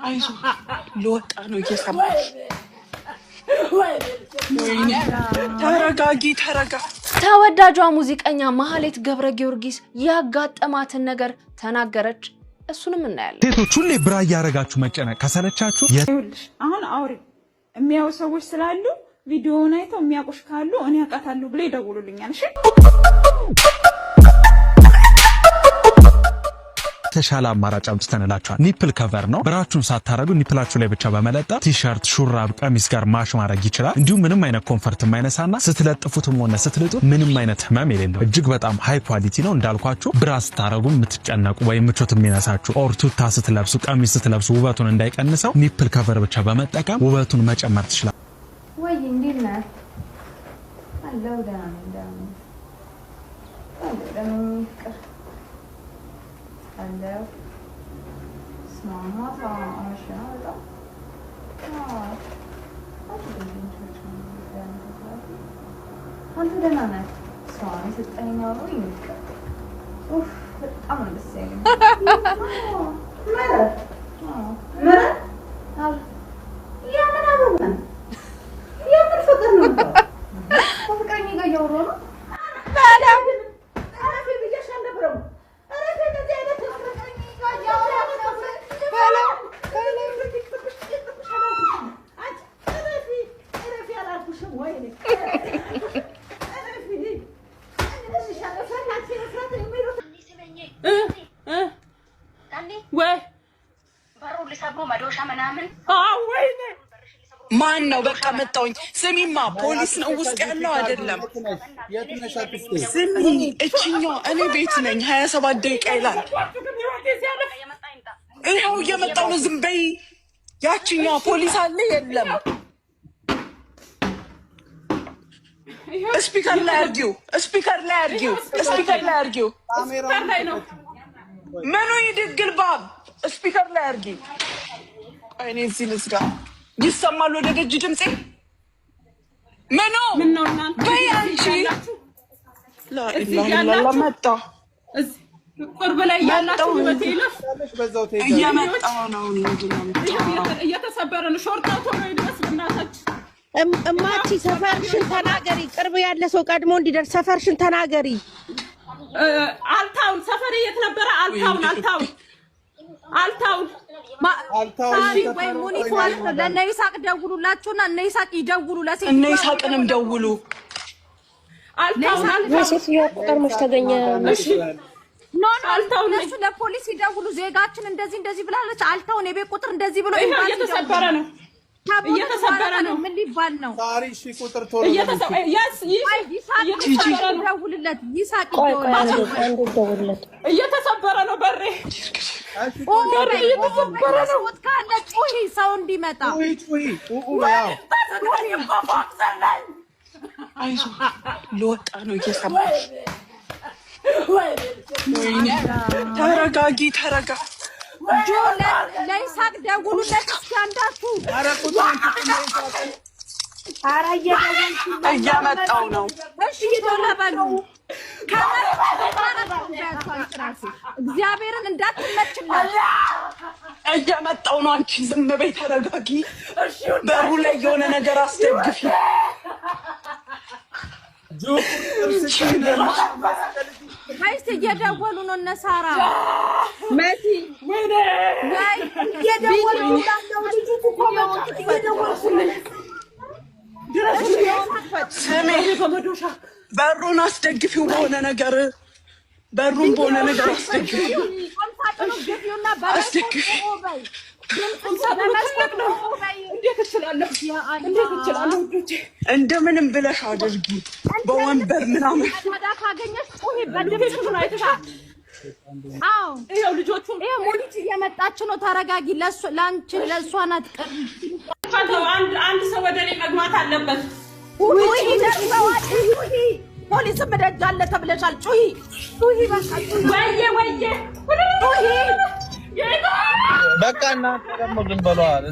አይዞህ ልወጣ ነው እየሰማሽ። ወይኔ ተረጋጊ፣ ተረጋ። ተወዳጇ ሙዚቀኛ ማህሌት ገብረ ጊዮርጊስ ያጋጠማትን ነገር ተናገረች። እሱንም እናያለን። ሴቶች ሁሌ bra እያደረጋችሁ መጨነቅ ከሰለቻችሁ ይኸውልሽ አሁን አውሪ፣ የሚያዩ ሰዎች ስላሉ ቪዲዮውን አይተው የሚያውቁሽ ካሉ እኔ አውቃታለሁ ብለው ይደውሉልኛል። እሺ። የተሻለ አማራጭ አምጥተንላችኋል። Nipple cover ነው። Bra ችሁን ሳታረጉ nipple ኣችሁ ላይ ብቻ በመለጠፍ ቲሸርት፣ ሹራብ፣ ቀሚስ ጋር match ማድረግ ይችላል። እንዲሁም ምንም አይነት comfort የማይነሳና ስትለጥፉትም ሆነ ስትልጡ ምንም አይነት ህመም የሌለው እጅግ በጣም high quality ነው። እንዳልኳችሁ bra ስታረጉ የምትጨነቁ ወይም ምቾት የሚነሳችሁ or ቱታ ስትለብሱ፣ ቀሚስ ስትለብሱ ውበቱን እንዳይቀንሰው nipple cover ብቻ በመጠቀም ውበቱን መጨመር ትችላል። ወይ እንዴት ነህ? አለሁ፣ ደህና ነኝ፣ ደህና ነኝ። አለሁ፣ ደህና ነኝ። ፍቅር አለሁ። ስማ፣ ማታ አመሸ ነው በጣም። አዎ፣ አንተ ደህና ነህ? ስማ፣ የሰጠኸኝ አበባ የኔ ፍቅር፣ ኡፍ፣ በጣም ነው ደስ ያለኝ። አዎ። አዎ። የምን አበባ ነው? የምን ፍቅር ነው? ከፍቅረኛ ጋር እያወራሁ ነው። ወይ መዶሻ ምናምን። ወይኔ ማን ነው? በቃ መጣሁኝ። ስሚማ ፖሊስ ነው ውስጥ ያለው አይደለም። ስሚ እችኛዋ እኔ ቤት ነኝ 27 ደቂቃ ይላል። ይኸው እየመጣሁ ነው። ዝም በይ። ያችኛዋ ፖሊስ አለ የለም? Speaker ላይ አድርጊው፣ speaker ላይ አድርጊው፣ speaker ላይ አድርጊው። ምኑ ይድግል ባብ speaker ላይ አድርጊ። ቆይ እኔ እዚህ ልዝጋ። ይሰማል ወደ ደጅ ድምፄ? ምኑ በይ አንቺ ላኢላላ መጣ። ቅርብ ላይ ያላችሁ እየመጣሁ ነው። ምንድን ነው የምታወራው? እየተሰበረ ነው። ሾርጣው ቶሎ ይድረስ በእናታችሁ። እማቺ ሰፈርሽን ተናገሪ። ቅርብ ያለ ሰው ቀድሞ እንዲደርስ ሰፈርሽን ተናገሪ። አልታውን ሰፈሬ የት ነበረ? አልታውን አልታውን አልታውን ወይ ሙኒት ማለት ነው። ለእነ ይሳቅ ደውሉላቸውና እነ ይሳቅ ይደውሉ ለሴት እነ ይሳቅንም ደውሉ። አልታውን አልታውን የሴትዮዋ ቁጥር መች ተገኘ? No no፣ እነሱ ለፖሊስ ይደውሉ። ዜጋችን እንደዚህ እንደዚህ ብላለች፣ አልታውን የቤት ቁጥር እንደዚህ ብሎ ይኸው እየተሰበረ ነው፣ እየተሰበረ ነው። ምን ሊባል ነው? ሳሪ ሺ ቁጥር ቶሎ ይሳቅ ይደውልለት፣ ይሳቅ ይደውልለት። ደውልለት። እየተሰበረ ነው በሬ በሬ እየተሰበረ ነው። ካለ ጩሂ፣ ሰው እንዲመጣ። አይዞህ ልወጣ ነው እየሰማሽ። ወይኔ ተረጋጊ፣ ተረጋ። ለይሳቅ ደውሉለት እስኪ አንዳችሁ። ኧረ እየደወልኩ እየመጣሁ ነው። እሺ ቶሎ በሉ። እግዚአብሔርን እንዳትመችላት። እየመጣሁ ነው። አንቺ ዝም በይ ተረጋጊ። በሩ ላይ የሆነ ነገር አስደግፊ። ወይስ እየደወሉ ነው? እነ ሳራ መሲ ወይ እየደወሉ ነው። ልጁ እኮ እየደወልኩለት ስሜ በሩን አስደግፊው በሆነ ነገር፣ በሩን በሆነ ነገር አስደግፊው፣ አስደግፊ። እንደምንም ብለሽ አድርጊ፣ በወንበር ምናምን። ካገኘሽ ጩሂ፣ በድምፅሽ ብቻ። አዎ ልጆቹ ይኸው ሙኒት እየመጣች ነው። ተረጋጊ። ለአንቺ ለእሷ ናት ቅርብ። አንድ ሰው ወደ እኔ መግባት አለበት። ጩሂ፣ ደርሰዋል። ጩሂ፣ ፖሊስም ደጅ አለ ተብለሻል። ጩሂ ጩሂ፣ በቃ ጩሂ። ወየ ወየ ጩሂ። በቃ እናንተ ደግሞ ዝም በለዋል።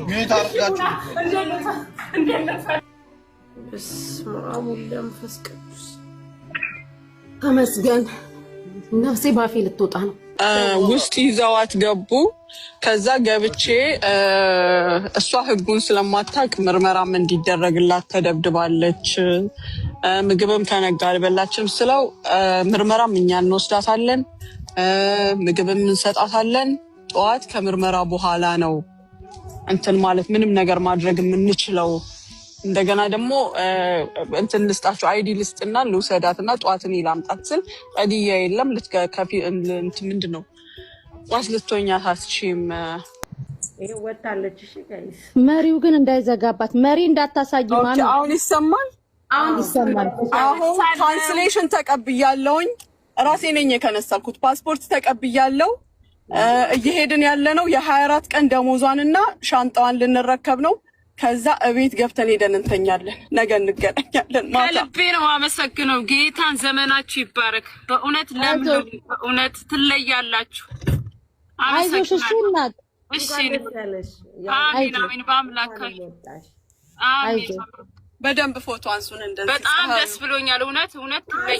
Mute አድርጋችሁ። በስመ አብ ወወልድ ወመንፈስ ቅዱስ ተመስገን። ነፍሴ ባፌ ልትወጣ ነው። ውስጥ ይዘዋት ገቡ። ከዛ ገብቼ እሷ ህጉን ስለማታውቅ ምርመራም እንዲደረግላት ተደብድባለች፣ ምግብም ከነጋ አልበላችም ስለው ምርመራም እኛ እንወስዳታለን፣ ምግብም እንሰጣታለን። ጠዋት ከምርመራ በኋላ ነው እንትን ማለት ምንም ነገር ማድረግ የምንችለው። እንደገና ደግሞ እንትን ልስጣቸው፣ ID ልስጥና ልውሰዳት እና ጠዋት እኔ ላምጣት ስል ቀድያ የለም፣ ምንድን ነው ዋስ ልትሆኛት አትችይም። ወጣለች። እሺ guys፣ መሪው ግን እንዳይዘጋባት፣ መሪ እንዳታሳይ። ማሚ። አሁን ይሰማል። አሁን ይሰማል። አሁን cancellation ተቀብያለሁኝ። ራሴ ነኝ የከነሰልኩት። ፓስፖርት ተቀብያለሁ። እየሄድን ያለ ነው የ24 ቀን ደሞዟንና ሻንጣዋን ልንረከብ ነው። ከዛ እቤት ገብተን ሄደን እንተኛለን። ነገ እንገናኛለን ማታ። ከልቤ ነው አመሰግነው ጌታን። ዘመናችሁ ይባረክ። በእውነት ለምለም፣ በእውነት ትለያላችሁ። አይዞሽ፣ እሺ እናት። እሺ፣ አሜን አሜን። በአምላክ አሜን። በደንብ ፎቶ አንሱን። እንደዚህ በጣም ደስ ብሎኛል። እውነት እውነት ትለይ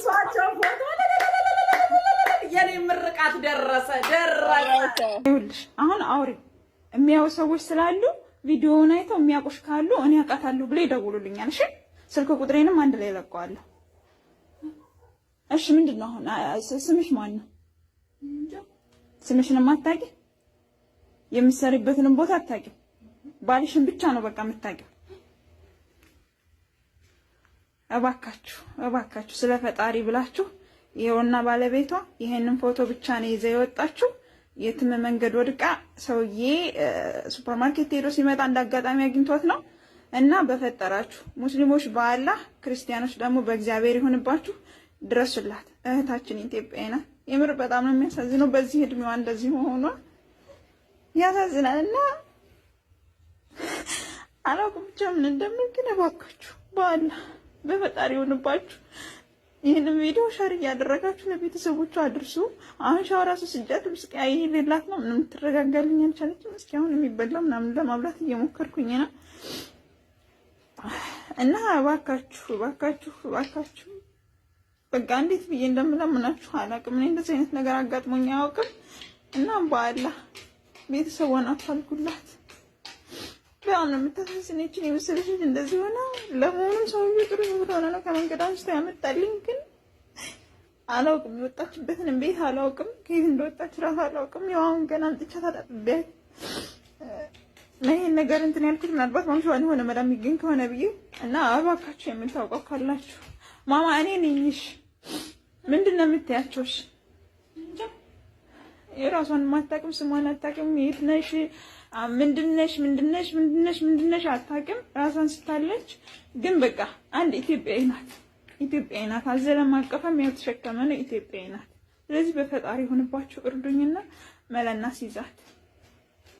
የኔ ምርቃት ደረሰ ደረሰ። ይኸውልሽ አሁን አውሪ፣ የሚያዩ ሰዎች ስላሉ ቪዲዮውን አይተው የሚያውቁሽ ካሉ እኔ አውቃታለሁ ብለው ይደውሉልኛል። እሺ፣ ስልክ ቁጥሬንም አንድ ላይ እለቀዋለሁ። እሺ፣ ምንድን ነው አሁን ስምሽ ማን ነው? ስምሽንም አታውቂ፣ የምትሰሪበትንም ቦታ አታውቂም። ባልሽን ብቻ ነው በቃ የምታውቂው። እባካችሁ እባካችሁ ስለ ፈጣሪ ብላችሁ፣ ይኸውና ባለቤቷ ይሄንን ፎቶ ብቻ ነው ይዛ የወጣችሁ። የትም መንገድ ወድቃ ሰውዬ ሱፐርማርኬት ሄዶ ሲመጣ እንዳጋጣሚ አግኝቷት ነው። እና በፈጠራችሁ ሙስሊሞች በአላህ፣ ክርስቲያኖች ደግሞ በእግዚአብሔር ይሁንባችሁ፣ ድረሱላት። እህታችን ኢትዮጵያዊ ናት። የምር በጣም ነው የሚያሳዝነው። በዚህ እድሜዋ እንደዚህ መሆኗ ያሳዝናል። እና አላውቅም ብቻ ምን እንደምን፣ ግን እባካችሁ በአላህ በፈጣሪ ይሁንባችሁ። ይህንን ቪዲዮ share እያደረጋችሁ ለቤተሰቦቹ አድርሱ። አሁን ሻወር ራሱ ስጃት ልብስ ቀያይሬላት ነው፣ ምንም ትረጋጋልኝ አልቻለችም። እስኪ አሁን የሚበላ ምናምን ለማብላት እየሞከርኩኝ ነው። እና እባካችሁ እባካችሁ እባካችሁ፣ በቃ እንዴት ብዬ እንደምለምናችሁ አላውቅም። እኔ እንደዚህ አይነት ነገር አጋጥሞኝ አያውቅም። እና በአላህ ቤተሰቧን አፋልጉላት። በጣም ነው የምታሳዝነችን የመሰለች ልጅ እንደዚህ ሆና። ለመሆኑም ሰውዬው ጥሩ ሰው ስለሆነ ነው ከመንገድ አንስቶ ያመጣልኝ። ግን አላውቅም፣ የወጣችበትን ቤት አላውቅም፣ ከየት እንደወጣች እራሱ አላውቅም። ያው አሁን ገና አምጥቻት አጣጥቤያት ይሄን ነገር እንትን ያልኩት ምናልባት ማምሻዋን የሆነ መላ የሚገኝ ከሆነ ብዬ። እና እባካችሁ የምታውቀው ካላችሁ፣ ማማ እኔ ነኝሽ፣ ምንድን ነው የምትያቸው? የራሷን አታውቅም፣ ስሟን አታውቅም፣ የት ነሽ፣ ምንድነሽ ምንድነሽ ምንድነሽ ምንድነሽ አታውቅም። ራሷን ስታለች። ግን በቃ አንድ ኢትዮጵያዊ ናት፣ ኢትዮጵያዊ ናት። አዘለም አቀፈም ያልተሸከመ ነው፣ ኢትዮጵያዊ ናት። ስለዚህ በፈጣሪ የሆንባችሁ እርዱኝና መለና ሲይዛት።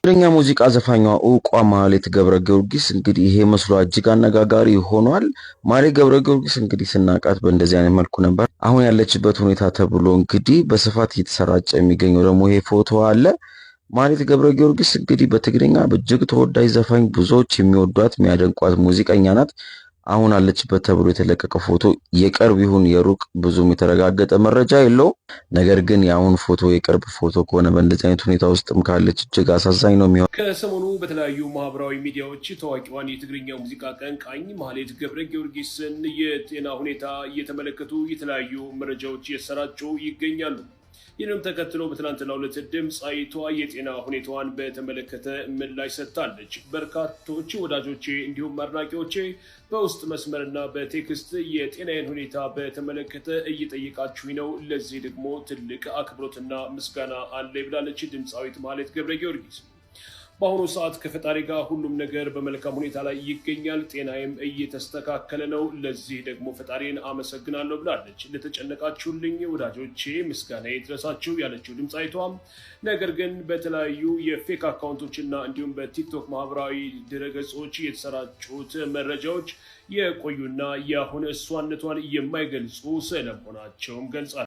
ትግርኛ ሙዚቃ ዘፋኟ እውቋ ማህሌት ገብረ ጊዮርጊስ እንግዲህ ይሄ ምስሏ እጅግ አነጋጋሪ ሆኗል። ማህሌት ገብረ ጊዮርጊስ እንግዲህ ስናውቃት በእንደዚህ አይነት መልኩ ነበር። አሁን ያለችበት ሁኔታ ተብሎ እንግዲህ በስፋት እየተሰራጨ የሚገኘው ደግሞ ይሄ ፎቶ አለ። ማህሌት ገብረ ጊዮርጊስ እንግዲህ በትግርኛ እጅግ ተወዳጅ ዘፋኝ፣ ብዙዎች የሚወዷት የሚያደንቋት ሙዚቀኛ ናት። አሁን አለችበት ተብሎ የተለቀቀ ፎቶ የቅርብ ይሁን የሩቅ ብዙም የተረጋገጠ መረጃ የለውም። ነገር ግን የአሁን ፎቶ የቅርብ ፎቶ ከሆነ በእንደዚህ አይነት ሁኔታ ውስጥም ካለች እጅግ አሳዛኝ ነው የሚሆነው። ከሰሞኑ በተለያዩ ማህበራዊ ሚዲያዎች ታዋቂዋን የትግርኛ ሙዚቃ አቀንቃኝ ማህሌት ገብረ ጊዮርጊስን የጤና ሁኔታ እየተመለከቱ የተለያዩ መረጃዎች እየተሰራጩ ይገኛሉ። ይህንም ተከትሎ በትናንትናው ዕለት ድምፃዊቷ የጤና ሁኔታዋን በተመለከተ ምላሽ ሰጥታለች። በርካቶች ወዳጆቼ እንዲሁም አድናቂዎቼ በውስጥ መስመርና በ text የጤናዬን ሁኔታ በተመለከተ እየጠየቃችሁኝ ነው። ለዚህ ደግሞ ትልቅ አክብሮትና ምስጋና አለ ብላለች ድምፃዊት ማህሌት ገብረ ጊዮርጊስ። በአሁኑ ሰዓት ከፈጣሪ ጋር ሁሉም ነገር በመልካም ሁኔታ ላይ ይገኛል። ጤናዬም እየተስተካከለ ነው። ለዚህ ደግሞ ፈጣሪን አመሰግናለሁ ብላለች። ለተጨነቃችሁልኝ ወዳጆቼ ምስጋና ይድረሳችሁ ያለችው ድምፃዊቷ፣ ነገር ግን በተለያዩ የ fake account ኦች እና እንዲሁም በቲክቶክ ማህበራዊ ድረገጾች የተሰራጩት መረጃዎች የቆዩና የአሁን እሷነቷን የማይገልጹ ስለመሆናቸውም ገልጻል።